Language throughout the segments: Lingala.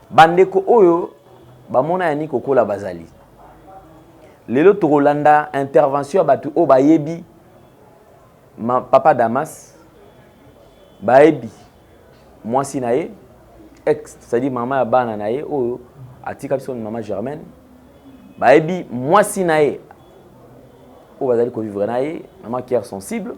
Bandeko oyo bamona Yannick kokola bazali. Lelo tokolanda intervention ya bato oyo bayebi ma, papa Damas, bayebi mwasi na ye ex, c'est-à-dire mama ya bana na ye oyo atika biso mama Germaine, bayebi mwasi na ye oyo bazali kovivre na ye, mama cœur sensible.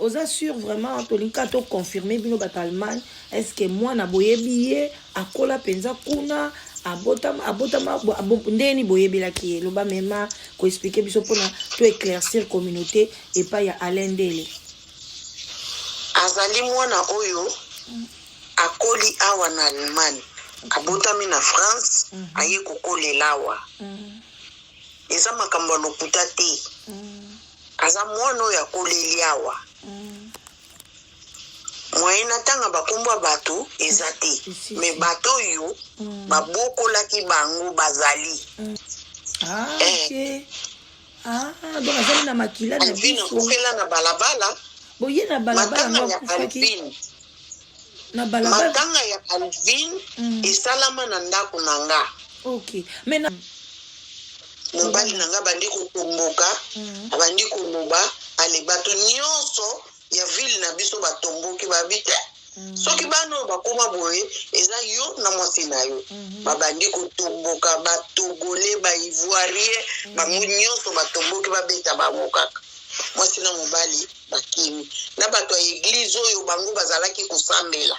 Oza sûr vraiment? Tolingi kaka toconfirme bino bato Allemagne. Est ce que mwana boyebi ye akola mpenza kuna, abotama abotama ndeni boyebelaki ye? Loba mema koexplike biso mpona to éclaircir communauté epai ya Alain Ndele. Azali mwana oyo akoli awa na Allemagne, abotami na France, aye kokolela awa. Eza makambo ya lokuta te. Aza mwana oyo akoleli awa. Moyen natanga bakombo ya bato eza te, mais bato oyo babokolaki bango bazali. Ah, ok. Ah, donc azali na makila na Alvin biso. Akufela na balabala. Boye na balabala Matanga yango ya akufaki Alvin. Na balabala. Matanga ya Alvin esalama na ndako na nga. Ok, mais na Mobali na nga abandi kotomboka, abandi koloba ale bato nyonso ya ville na biso batomboki, babi te soki bana oyo bakóma boye eza yo na mwasi na yo. Babandi kotomboka, batogolais, baivoirien, bango nyonso batomboki, babeta bango kaka. Mwasi na mobali bakimi na bato ya église oyo bango bazalaki kosambela.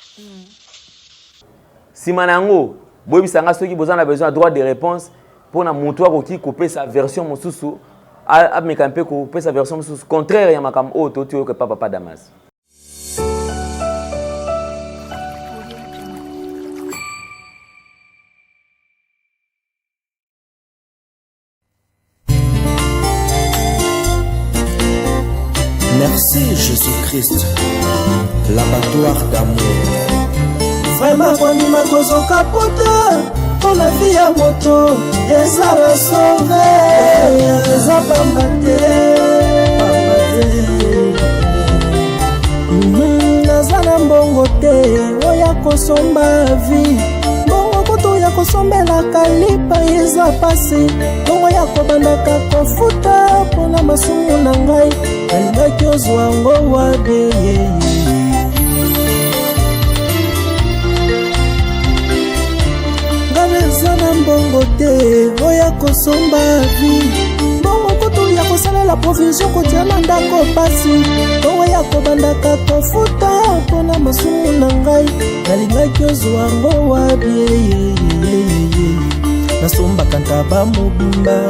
Nsima na yango, boyebisa nga soki boza na besoin ya droit de réponse mpona moto akoki kopesa version mosusu, ameka mpe kopesa version mosusu contraire ya makambo oyo toti oyoka epa papa Damas. Merci Jésus-Christ, l'abattoir d'amour. Vraiment, kondima kozoka pota mpo na vie ya moto eza basauve, eza pamba te, pamba te. Naza na mbongo te oya kosomba vie, mbongo kutu ya kosombelaka lipa eza pasi, mbongo ya kobandaka kofuta mpona masumu na ngai nalingaki ozwa yango wapi? Nga naza na mbongo te oya kosomba vie, mbongo kutu ya kosalela provision kotia na ndako pasi, mbongo ya kobandaka kofuta mpona masumu na ngai nalingaki ozwa yango wapi? Nasombaka ntaba mobimba,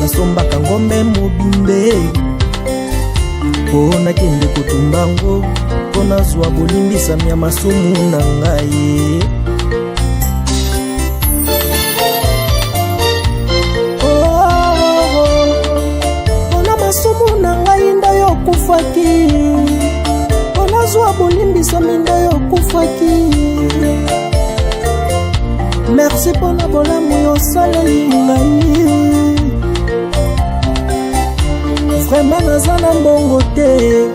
nasombaka ngombe mobimbe mpo nakende kotumba ngo mpo nazwa bolimbisami ya masumu na ngai. Oh, mpona masumu na ngai nde yo okufaki, mpo nazwa bolimbisami nde yo okufaki. Merci mpona bolamu yo osaleli ngai. Vraiment, naza na mbongo te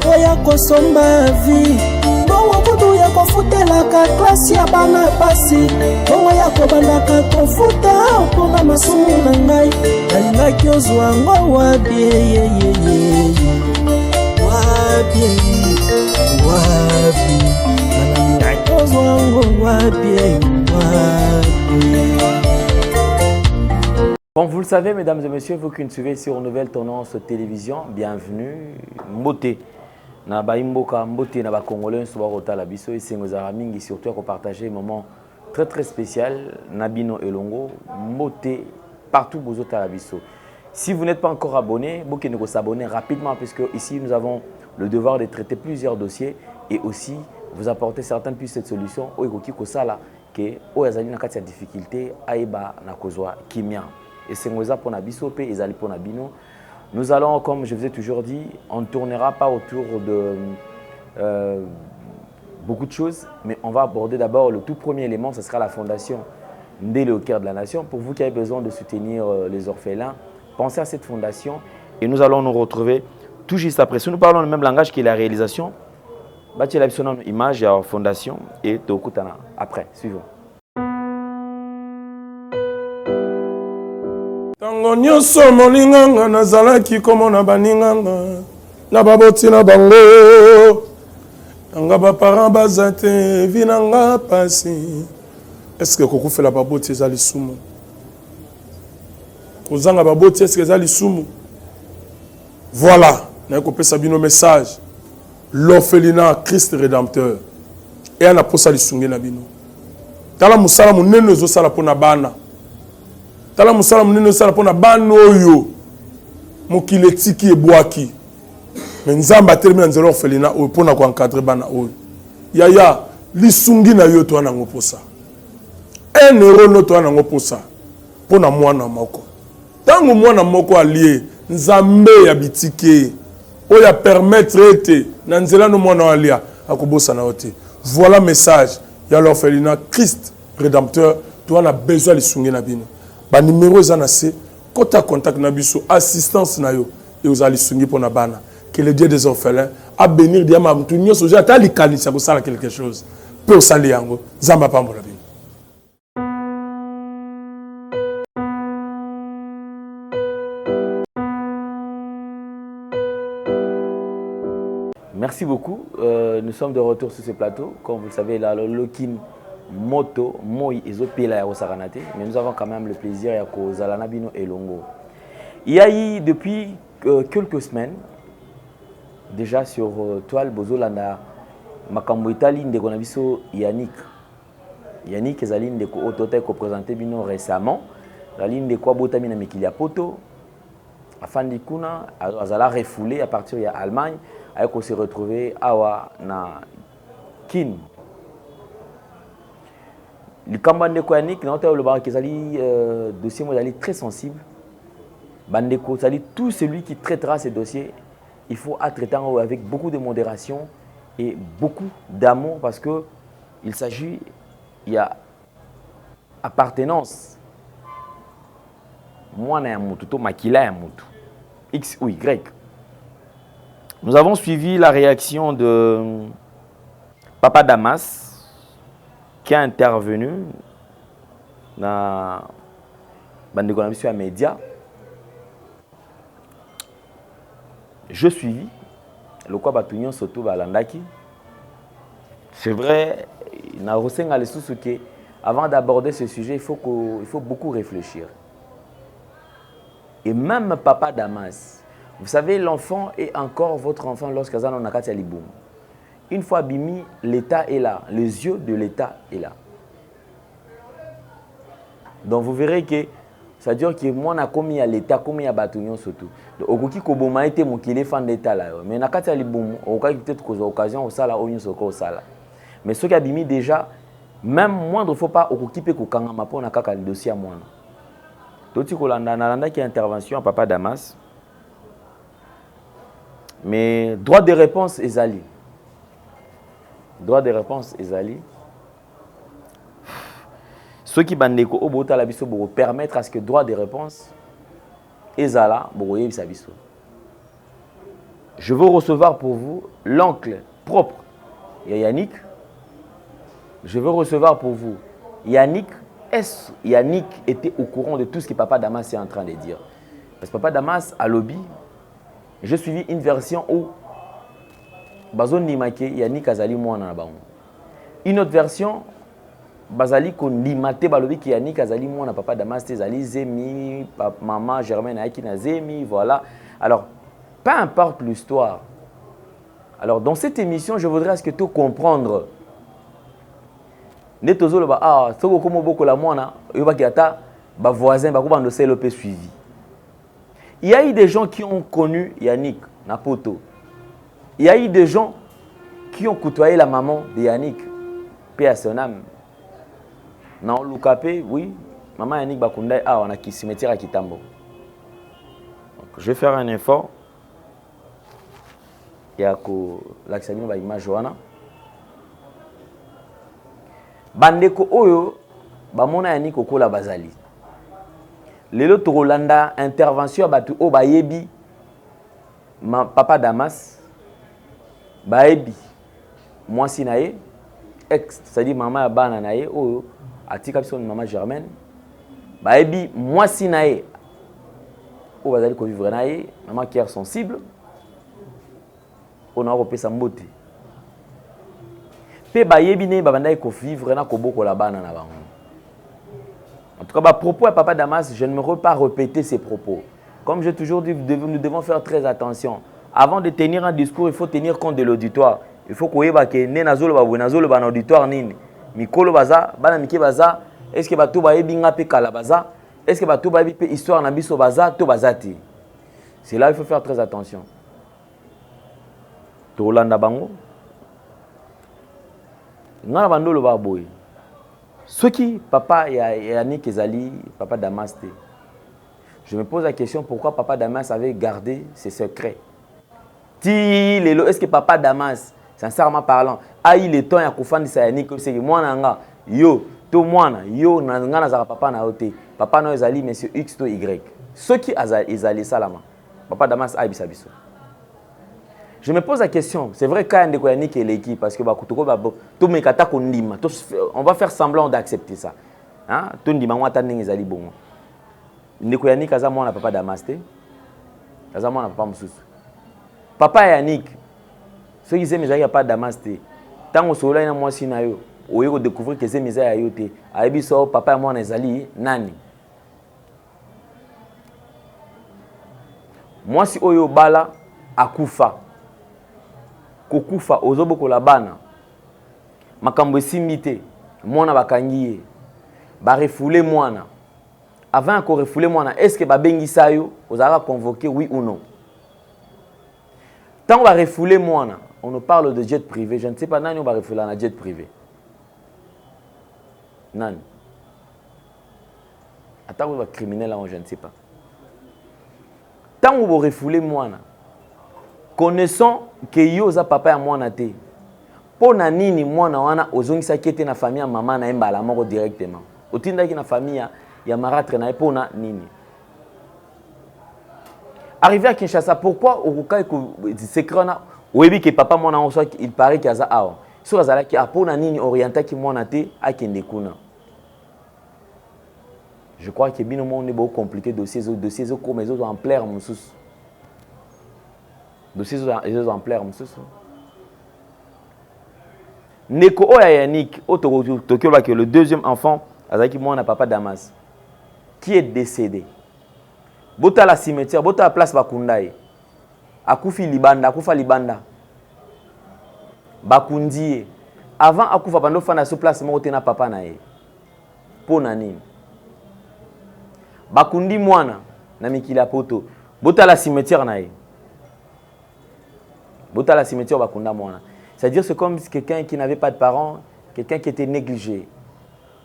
oya kosomba vie, mbongo kutu ya kofutelaka klase ya bana pasi, mbongo ya kobandaka kofuta mpona masumu na ngai nalingaki ozwa yango wapi? Wapi, wapi nalingaki ozwa yango wapi, wapi? Comme vous le savez, mesdames et messieurs, vous qui nous suivez sur Nouvelle Tendance Télévision, bienvenue. Mbote na baimboka, mbote na bacongolais nyonso bakotala biso. Esengo ezalaka mingi, surtout ya kopartage moment très très spécial na bino elongo. Mbote partout bozotala biso. Si vous n'êtes pas encore abonné, bokende s'abonner rapidement, puisque ici nous avons le devoir de traiter plusieurs dossiers et aussi vous apporter certaines pistes de solutions oyo ekoki kosala ke oyo azali na kati ya difficulté ayeba na kozwa kimia. Esengo eza mpona biso mpe ezali mpona bino. Nous allons, comme je vous ai toujours dit, on ne tournera pas autour de beaucoup de choses, mais on va aborder d'abord le tout premier élément, ce sera la fondation Ndele au cœur de la nation. Pour vous qui avez besoin de soutenir les orphelins, pensez à cette fondation et nous allons nous retrouver tout juste après. Si nous parlons le même langage qui est la réalisation, Batiela biso nano image ya fondation et tokutana après. Suivons. Ntango nyonso moninganga nazalaki komona baninganga na baboti na bango nanga baparent baza te vi na nga pasi eske kokufela baboti eza lisumu kozanga baboti eske eza lisumu voilà naye kopesa bino message L'orphelinat Christ Redempteur eya na posa lisungi na bino. Tala mosala monene ozosala mpo na bana. Tala mosala monene ozosala mpo na bana oyo mokili etiki ebwaki. Mais Nzambe atelemi na nzela orphelinat oyo mpo na ko encadrer bana oyo. Yaya, lisungi na yo toa nango posa. Un euro no toa nango posa mpo na mwana moko. Tango mwana moko alie, Nzambe ya bitike oyo a permettre ete na nzela no mwana oyo alia, akobosana yo te. Voilà message ya l'orphelinat Christ Redempteur, toza na besoin ya lisungi na bino. Ba numero eza na se, kota contact na biso, assistance na yo ekozala lisungi pona bana. Que le Dieu des orphelins a benir diama mutu nyonso ozwi ata likanisi ya kosala quelque chose pe osali yango. Nzambe apambola bino. Merci beaucoup. Euh, nous sommes de retour sur ce plateau. Comme vous le savez, là, le Lokin Moto, Moi Ezopela ya Osakanate. Mais nous avons quand même le plaisir ya kozala na bino elongo. Il y a eu depuis euh, quelques semaines, déjà sur euh, toile Bozolanda, makambo etali ndeko na biso Yannick Yannick ezali ndeko oyo totaki ko presenter bino récemment. Ezali ndeko abotami na mikili ya poto, afandi kuna, azala refoulé à partir ya Allemagne, aye ko se retrouver awa na Kin. Likambo ya ndeko Yannick na otali olobaka ezali euh, dossier moko ezali très sensible. Bandeko, ezali tout celui qui traitera ce dossier, il faut traiter avec beaucoup de modération et beaucoup d'amour parce que Il s'agit ya appartenance mwana ya mutu to makila ya mutu X ou Y. Nous avons suivi la réaction de Papa Damas qui a intervenu na bandeko na biso ya média. Je suivi lokwa bato nyonso to balandaki. C'est vrai, na kosenga lisusu ke avant d'aborder ce sujet, il faut, que, il faut beaucoup réfléchir. Et même Papa Damas, vous savez, l'enfant est encore votre enfant lorsqu'aza na kati ya libumu. Une fois abimi, l'État est là, les yeux de l'État est là. Donc vous verrez que c'est-à-dire que mwana akomi ya l'État, akomi ya bato nyonso tout. Donc okoki koboma ye te mokili efanda etala yo. Mais na kati ya libumu, okokaki peut-être kozwa occasion osala oyo nyonso okoki osala. Mais soki abimi déjà, même moindre faut pas okoki mpe kokangama mpona kaka dossier ya mwana. Toti kolanda, nalandaki intervention ya Papa Damas. Mais droit de réponse ezali. Droit de réponse ezali. Soki bandeko oyo botala biso boko permettre à ce que droit de réponse ezala bokoyebisa biso. Je veux recevoir pour vous l'oncle propre ya Yannick. Je veux recevoir pour vous Yannick. Est-ce Yannick était au courant de tout ce que Papa Damas est en train de dire? Parce que Papa Damas a lobby, j'ai suivi une version où bazondima ke Yannick azali mwana na bango. Une autre version bazali kondima te balobi ke Yannick azali mwana Papa Damas te, ezali zemi, maman Germaine ayaki na zemi, voilà. Alors, peu importe l'histoire. Alors, dans cette émission, je voudrais à ce que tout comprendre. Nde tozoloba ah soki okoma obokola mwana oyebaki ata ba voisin bakobanda osala mpe suivi. Il y a eu des gens qui ont connu Yannick na poto. Il y a eu des gens qui ont côtoyé la maman de Yannick, paix à son âme. Na oluka pe, oui, maman Yannick bakunda awa na cimetière ya Kitambo. Donc, je vais faire un effort ya kolakisa bino ba image wana. Bandeko oyo bamona Yannick kokola bazali. Lelo tokolanda intervention ya bato oyo bayebi ma, Papa Damas, bayebi. mwasi na ye ex, c'est-à-dire mama ya bana na ye oyo atika biso, mama Germaine. Bayebi mwasi na ye oyo bazali kovivre na ye, mama Kier Sensible, oyo na kopesa mbote. Mpe bayebi ndenge babandaki kovivre na kobokola bana na bango. En tout cas, bapropos ya papa Damas, je ne me pas répéter ces propos. Comme j'ai toujours dit, nous devons faire très attention. Avant de tenir un discours, il faut tenir compte de l'auditoire. Il faut koyeba ke nde nazoloba boye, nazoloba na auditoire nini. Mikolo baza, bana mike baza. Est ce que bato bayebi nga mpe kala baza? Est ce que bato bayebi mpe histoire na biso baza to baza te? C'est là il faut faire très attention. Tolanda bango. Nga na bando oloba boye, soki papa ya Yannick ezali papa Damas te, je me pose la question: pourquoi papa Damas avait gardé ses secrets ti lelo? Est ce que papa Damas, sincèrement parlant, a eu le temps ya kofandisa Yannick, oseki mwana nga yo to mwana yo nga nazalaka papa na yo te, papa na yo ezali monsieur X to Y? Soki ezali esalama, papa Damas ayebisa biso. Je me pose la question. C'est vrai, quand ndeko Yannick eleki, parce que bakutoko tomeka ata kondima, on va faire semblant d'accepter ça, hein? Tondima ngo ata ndenge ezali bongo. Ndeko Yannick aza mwana papa Damas te, aza mwana papa mosusu. Papa ya Yannick, soki zemi ezalaki ya papa Damas te, ntango osololaki na mwasi na yo, oye kodécouvrir ke zemi eza ya yo te, ayebi so papa ya mwana ezali nani? Mwasi oyo obala akufa, kokufa, ozobokola bana, makambo esimbi te, mwana bakangi ye, barefouler mwana. Avant ya korefouler mwana, est ce que babengisa yo? Ozalaka convoqué, oui ou non? Ntango barefouler mwana, on nous parle de jet privé. Je ne sais pas nani oyo barefouler na jet privé, nani, ata oyo bacriminel yango, je ne sais pas. Ntango borefouler mwana, connaissant ke yo oza papa ya mwana te, mpo na nini mwana wana ozongisaki ete na famille ya mama na ye mbala moko directement? Otindaki na famille ya marâtre na ye mpo na nini? Arrivé à Kinshasa, pourquoi okokaki secret wana? Oyebi ke papa mwana yango, soki il paraît ke aza awa, soki azalaki a, mpo na nini orientaki mwana te akende kuna? Je crois que bino moko nde bocompliquer dossier. Dossier ezokoma, ezozwa ampleur mosusu. Dossier ezozwa ampleur mosusu. Ndeko oyo ya Yannick, oyo toki olobaki le deuxième enfant azalaki mwana papa Damas qui est décédé, botala cimetière, botala place bakunda ye. Akufi libanda, akufa libanda, bakundi ye. Avant akufa, bando ofanda so place moko te na papa na ye, mpo na nini? Bakundi mwana na mikili ya poto, botala cimetière na ye, botala cimetière bakunda mwana. C'est-à-dire, c'est comme quelqu'un qui n'avait pas de parents, quelqu'un qui était négligé.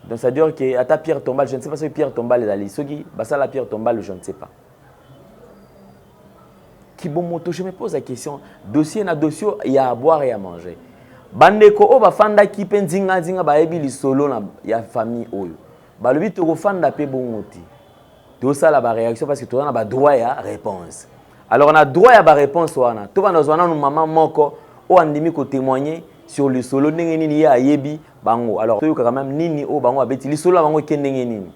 Donc c'est-à-dire que ata pierre tombale, je ne sais pas soki pierre tombale ezali, soki basala pierre tombale, je ne sais pas. Kibomoto, je me pose la question. Dossier na dossier, il y a à boire et à manger. Bandeko oyo bafandaki mpe nzinga-nzinga, bayebi lisolo na ya famille oyo, balobi tokofanda mpe bongo te, tosala baréaction parce que toza na badroit ya réponse. Alors na droit ya baréponse wana, tobanda kozwa nanu mama moko oyo andimi kotémoigner sur lisolo, ndenge nini ye ayebi bango. Alors toyoka quand même nini oyo bango babeti lisolo na bango eke ndenge nini.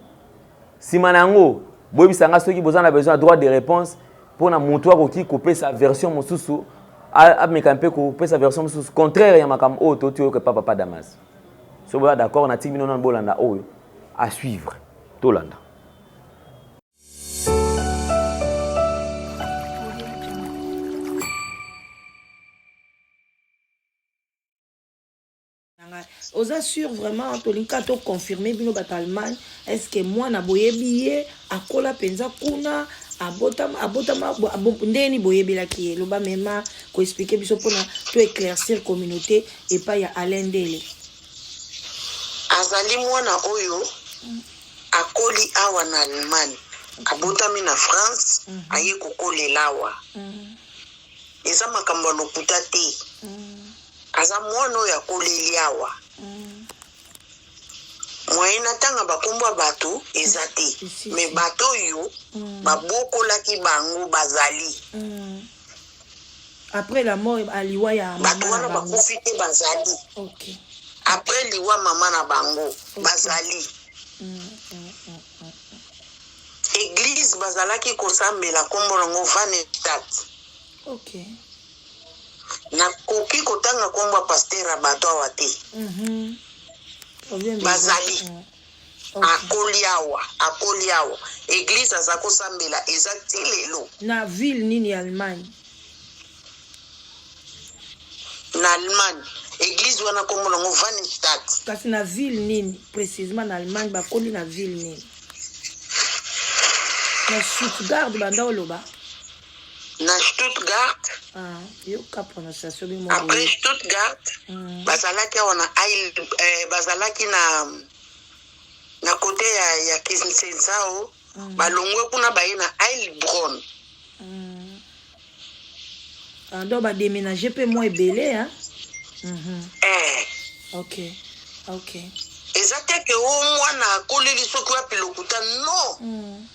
Nsima na yango, boyebisa nga soki boza na besoin ya droit de réponse mpona motu akoki kopesa version mosusu, ameka mpe kopesa version mosusu contraire ya makambo oyo toti oyoka epa papa Damas. So boya d'accord, natiki bino nano bolanda oyo. À suivre, tolanda. Oza sûr vraiment? Tolingi kaka toconfirmer bino bato Allemagne, est ce que mwana boyebi ye akola mpenza kuna, abotama abotama ndenge nini boyebelaki ye? Loba mema koexpliquer biso mpona to éclaircir communauté epai ya Alain Ndele. Azali mwana oyo akoli awa na Allemagne. Abotami na France, aye kokolela awa. Eza makambo ya lokuta te. Aza mwana oyo akoleli awa. Moyen natanga bakombo ya bato eza te, me bato oyo babokolaki bango bazali. Après la mort, aliwa ya Bato mama wana na bango. bakufi te, bazali. Après liwa mama na bango, bazali. Église bazalaki kosambela, nkombo nango Vanestat. Nakoki kotanga nkombo ya pasteur ya bato awa te. Problème eza. Bazali. Akoli awa, akoli awa, église aza kosambela eza ti lelo. Na ville nini ya Allemagne? Na Allemagne, église wana nkombo nango Vanestat. Kasi na ville nini précisément na Allemagne? Bakoli na ville nini? Na Stuttgart, banda oloba. Na Stuttgart. Ah, yoka prononciation bimo. Après Stuttgart, bazalaki awa na Ail, bazalaki na côté ya Kinsensao. Balongwe kuna, baye na Heilbronn. Ah, donc badéménage mpe mwa ebele, hein? Eh. Ok. Eza te ke o mwana akoleli soki wapi, lokuta, non.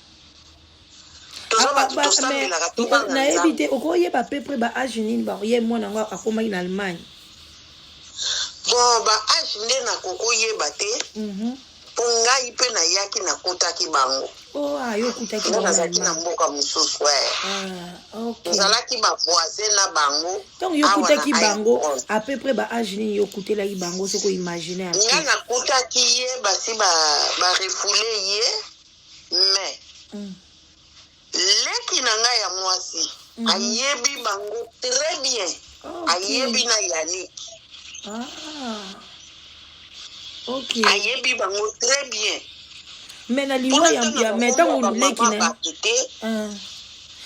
Toza Ah, bato tosambelaka, tobanga nayebi Nzambe. te, okoyeba à peu près baâge nini ye mwana yango akomaki na Allemagne? Bon, baâge nde nakokoyeba te, mpo ngai mpe nayaki, nakutaki bango. Oh, ah, yo okutaki Nga bango na nazalaki na Allemagne. mboka mosusu, eh. Ah, ok. Tozalaki bavoisin na bango Ntango yo awa na okutaki bango, Heilbronn. à peu près baâge nini yo okutelaki bango, soki oimagine un Nga peu? nakutaki ye, basi barefouler ye, mais leki na ngai ya mwasi ayebi bango très bien. Ayebi na Yanik. Ah. Ok. Ayebi bango très bien. Mais na liwa ya mais ntango leki na Bato te, Ah.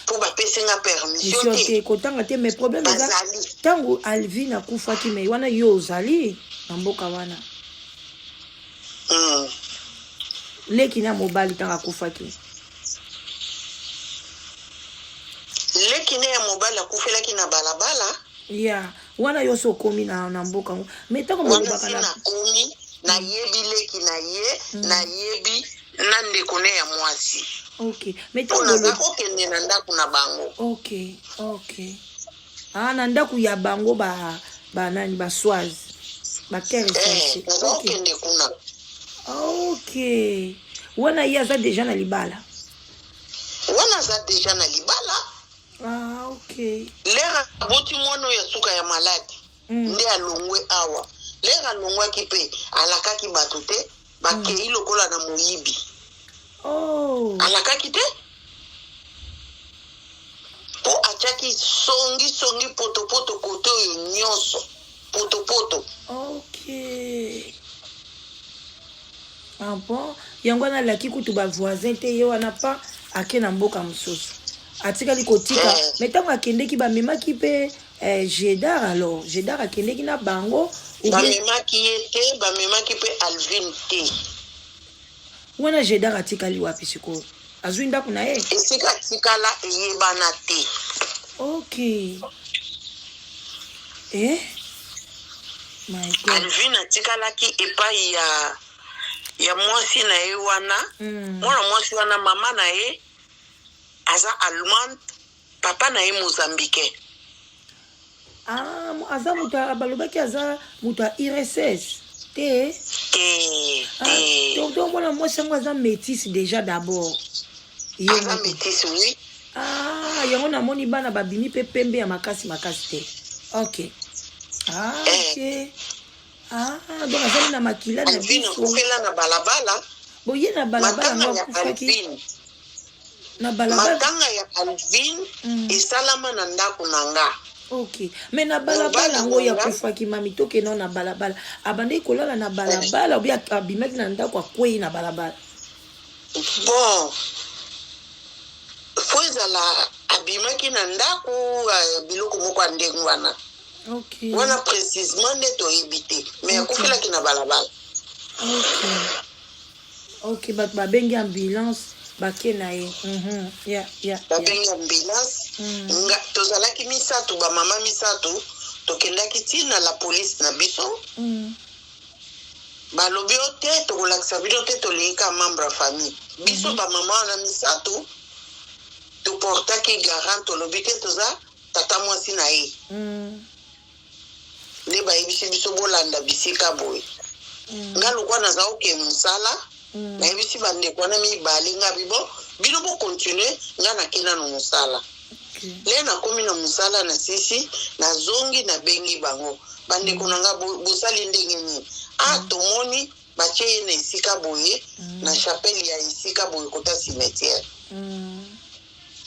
mpo bapesi nga permission Mission te. te, kotanga te, mais problème eza Bazali. ntango Alvin akufaki, mais wana yo ozali na mboka wana. Leki na mobali, ntango akufaki. Leki ne ya mobali akufelaki na balabala. Ya wana yo so okomi na mboka yango, mais ntango Wana bolobaka si na nakomi, nayebi leki na ye, nayebi na ndeko ne ya mwasi. Ok, mais Mpo ntango naza kokende na ndako na bango. Ok, ah, na ndako ya bango, ba banani, baswazi, bakere. Eh, naza kokende kuna. Ok, wana ye aza déjà na libala? Wana aza déjà na libala. Ah, ok. L'heure aboti mwana oyo ya suka ya maladi, nde alongwe awa. L'heure alongwaki mpe, alakaki bato te, bakei lokola na moyibi. Oh. Alakaki te, mpo atiaki songisongi, potopoto kote oyo nyonso, potopoto. Ok, ah bon, yango wana alaki kutu bavoisin te, ye wana pa ake na mboka mosusu, atikali kotika. Eh. Mais ntango akendeki, bamemaki mpe Jedar? Alors Jedar akendeki na bango ou bien? Bamemaki ye te, bamemaki mpe Alvin te. Wana Jedar atikali wapi sikoyo? Azwi ndako na ye? Esika atikala eyebana te. Ok, eh? My God. Alvin atikalaki epai ya mwasi na ye wana. Mwana mwasi wana, mama na ye aza allemande, papa na ye mozambicain. Ah, aza moto balobaki aza moto ya URSS te? Te. Ah, Te. Donc mwana mwasi yango aza métisse déjà d'abord ye Aza moko. métisse, oui. Ah, yango namoni bana babimi mpe pembe ya makasi makasi te. Ok, ah, ok, ah, donc azali na makila na Alvin biso. akufela na balabala. Boye na balabala Matanga yango ya akufaki Alvin na balabala. Matanga ya Alvin esalama na ndako na nga. Ok, mais na balabala Mobali yango na nga. akufaki, mami, tokende na balabala, abandaki kolala na balabala obi abimaki na ndako, akwei na balabala? Bon, fo ezala abimaki na ndako, biloko moko ya ndenge wana. Wana précisement nde toyebi te, mais akufelaki na balabala. Ok, bato babengi ambulance, bake na ye. Ya. Babengi ambulance. Nga tozalaki misato, bamama misato, tokendaki ntina la police na biso. Balobi o te, tokolakisa bino te, tolingi ka membre ya famille. Biso bamama wana misato toportaki garant, tolobi te toza Tata mwasi na ye nde bayebisi biso bolanda bisika boye. Nga lokwa naza oke mosala, nayebisi bandeko wana mibale, nga bibo bino bocontinuer, nga nake nano mosala. Le nakomi na mosala, na sisi nazongi, nabengi bango: "Bandeko na nga, bosali ndenge nini?" "A tomoni batie ye na esika boye, na chapelle ya esika boye, kota cimetière."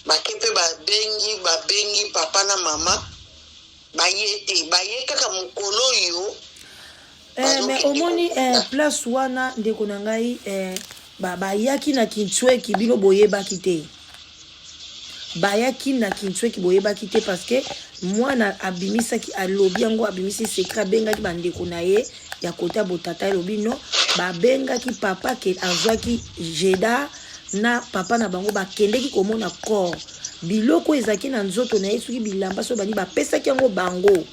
Bake mpe babengi, babengi papa na mama, baye te, baye kaka mokolo oyo. Mais omoni place wana, ndeko na ngai, bayaki na Kintsweki, bino boyebaki te. Bayaki na Kintsweki, boyebaki te, parce que mwana abimisaki, alobi yango, abimisi secret, abengaki bandeko na ye ya kota botata, elobi no babengaki papa ke azwaki Jeda na papa na bango, bakendeki komona corps, biloko ezalaki na nzoto na ye, soki bilamba, so bani bapesaki yango bango,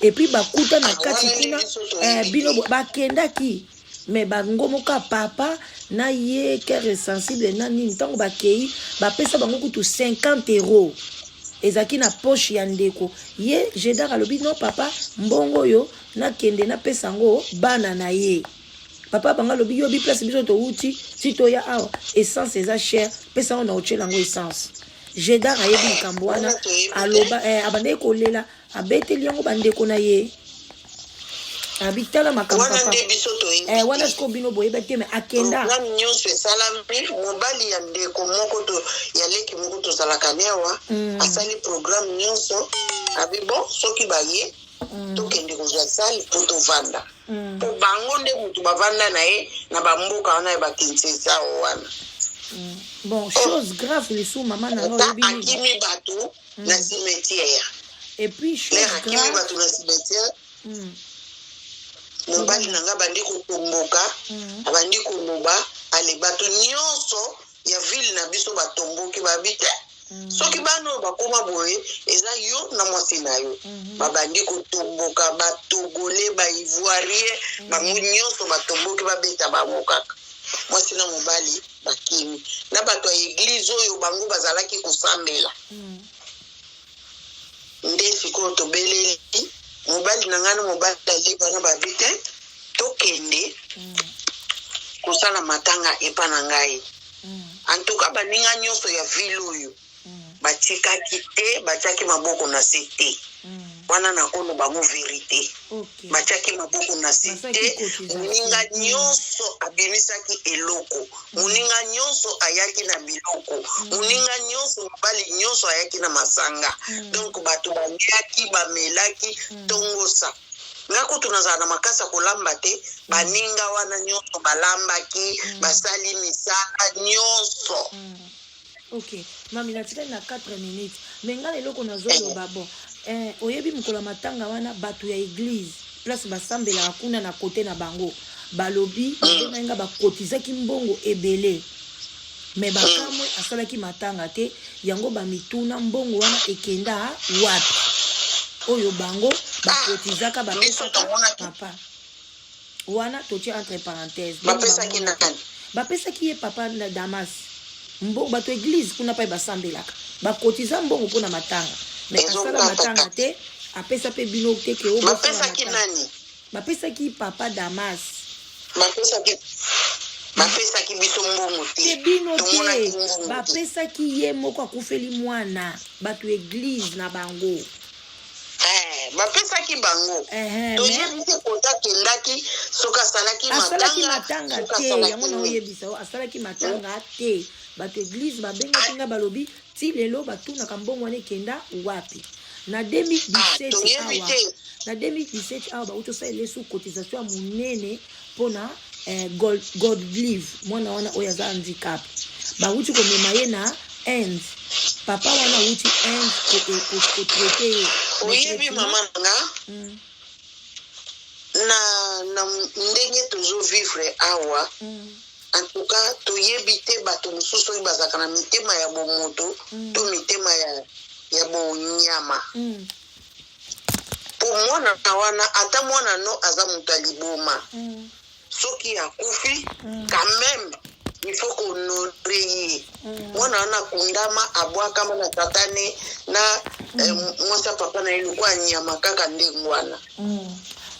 et puis bakuta na kati kuna. Bino bakendaki, mais bango moko ya papa na ye, cœur sensible na nini, ntango bakei, bapesa bango kutu 50 euro ezalaki na poche ya ndeko. Ye Jedar alobi: "No papa, mbongo oyo nakende napesa yango bana na ye." Papa bango alobi: "Yo bi place biso touti si toya awa, essence eza cher, pesa yango na otiela yango essence." Jedar ayebi likambo wana, aloba abandaki kolela, abeteli yango bandeko na ye, abi: "Tala makambo." Wana nde biso toyebi. Wana sikoyo bino boyeba te, mais akenda. Programme nyonso esalami, mobali ya ndeko moko to ya leki moko tozalaka newa, asali programme nyonso, abi: "Bon, soki baye, tokende kozwa salle mpo tovanda." Po bango nde motu bavanda na ye na bamboka wana ya bakinsesa wana. Bon, chose grave lisusu, mama na nga, oyebi akimi bato na cimetière. Et puis chose akimi bato na cimetière. Mobali na nga bandi kotomboka, abandi koloba ale bato nyonso ya ville na biso batomboki, babi te, soki bana oyo bakóma boye, eza yo na mwasi na yo. Babandi kotomboka, batogolais, baivoirien, bango nyonso batomboki, babeta bango kaka. Mwasi na mobali bakimi na bato ya église oyo bango bazalaki kosambela. Nde sikoyo tobeleli mobali na ngai na mobali alibana, babi te, tokende kosala matanga epa na ngai. Antuka baninga nyonso ya ville oyo batikaki te, batiaki maboko na se te. Wana nakoloba bango vérité, batiaki maboko na se te. Moninga nyonso abimisaki eloko, moninga nyonso ayaki na biloko, moninga nyonso, mobali nyonso ayaki na masanga. Donc bato baliaki, bamelaki tongosa. Nga kutu nazala na makasi ya kolamba te, baninga wana nyonso balambaki, basali misala nyonso. Ok mami, natikali na 4 minutes, mais ngai na eloko nazoloba, bon, oyebi mokolo ya matanga wana, bato ya église, place basambelaka kuna na kote na bango, balobi, babengaki nga, bakotizaki mbongo ebele, mais bakamwe asalaki matanga te. Yango bamituna, mbongo wana ekenda wapi oyo bango bakotizaka, bapesaka papa wana? Totie entre parenthèse. Bapesaki nani? Bapesaki ye papa na Damas mbongo. Bato église kuna mpe basambelaka, bakotiza mbongo mpona matanga, mais asala matanga te, apesa mpe bino te ke. Bapesaki nani? Bapesaki papa Damas. Bapesaki biso mbongo te? Te, bino te, bapesaki ye moko akufeli mwana, bato église na bango. Bapesaki bango, toyebi te kota akendaki, soki asalaki. Asalaki matanga te, yango na oyebisa o asalaki matanga te. Bato église babengaki nga, balobi ti lelo batunaka mbongo wana ekenda wapi. Na 2017 awa, na 2017 awa, bauti osalela esu cotisation ya monene mpona God live mwana wana oyo aza handicap, bawuti komema ye na Inde. Papa wana awuti Inde kotraiter ye. Oyebi, mama na nga, na ndenge tozovivre awa, en tout cas toyebi te bato mosusu oyo bazalaka na mitema ya bomoto to mitema ya bonyama. Po mwana wana, ata mwana no aza moto ya liboma, soki akufi, quand même. Il faut kohonore ye. Mwana wana akundama, abwakama na tata ne na mwasi ya papa na ye lokola nyama kaka ndenge wana.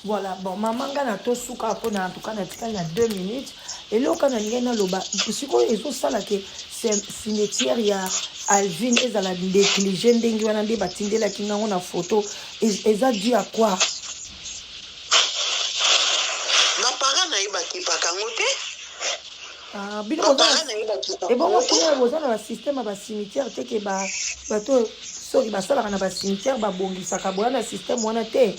Voilà, bon, mama, nga na tosuka mpona, en tout cas natikali na 2 minutes. Eloko na lingai naloba sikoyo, ezosala ke cimetière ya Alvine ezala négligé ndenge wana nde batindelaki ngango na photo, eza dû à quoi? Baparent na ye bakipaka yango te. Ah, bino baparent na ye bakipaka ebongo yango te. Kuna boza na basystème ya bacimetière te, ke bato soki basalaka na bacimetière babongisaka boya na système wana te?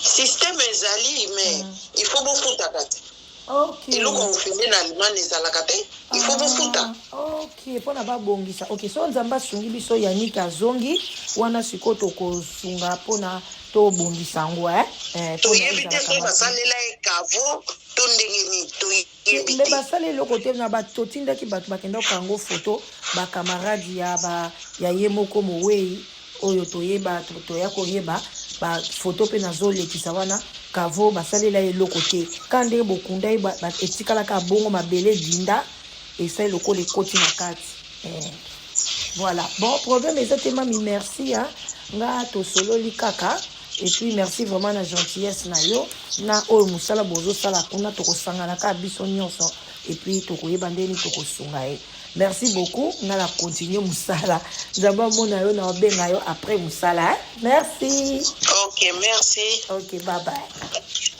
Système ezali, mais il faut bofutaka te. Eloko ofende na Allemagne ezalaka te, il faut bofuta. Ah, ok, mpona babongisa. Ok, so Nzambe asungi biso, Yanik azongi wana, sikoyo tokosunga mpona tobongisa yango, eh? Eh, mpona Toyebi te ezalaka soki malamu. Basalela ye caveau to ndenge nini, toyebi Me te. basala eloko te. Na bato totindaki, bato bakenda kokanga foto, bacamarade ya ye moko mowei oyo toyeba, toya koyeba bafoto mpe nazolekisa wana. Caveau basalela ye eloko te, ka ndenge bokunda ye, etikalaka bongo, mabele edinda, esali lokola ekoti na kati, eh. Voilà, bon, problème eza te. Mami, merci, hein. Nga tosololi kaka, et puis merci vraiment na gentillesse na yo na oyo mosala bozosala kuna. Tokosangana kaka biso nyonso et puis tokoyeba ndeni tokosunga ye. Merci beaucoup. Nga na continue mosala. Nzambe amona yo. Na obenga yo après mosala, hein? Merci. Ok, merci. Ok, bye bye.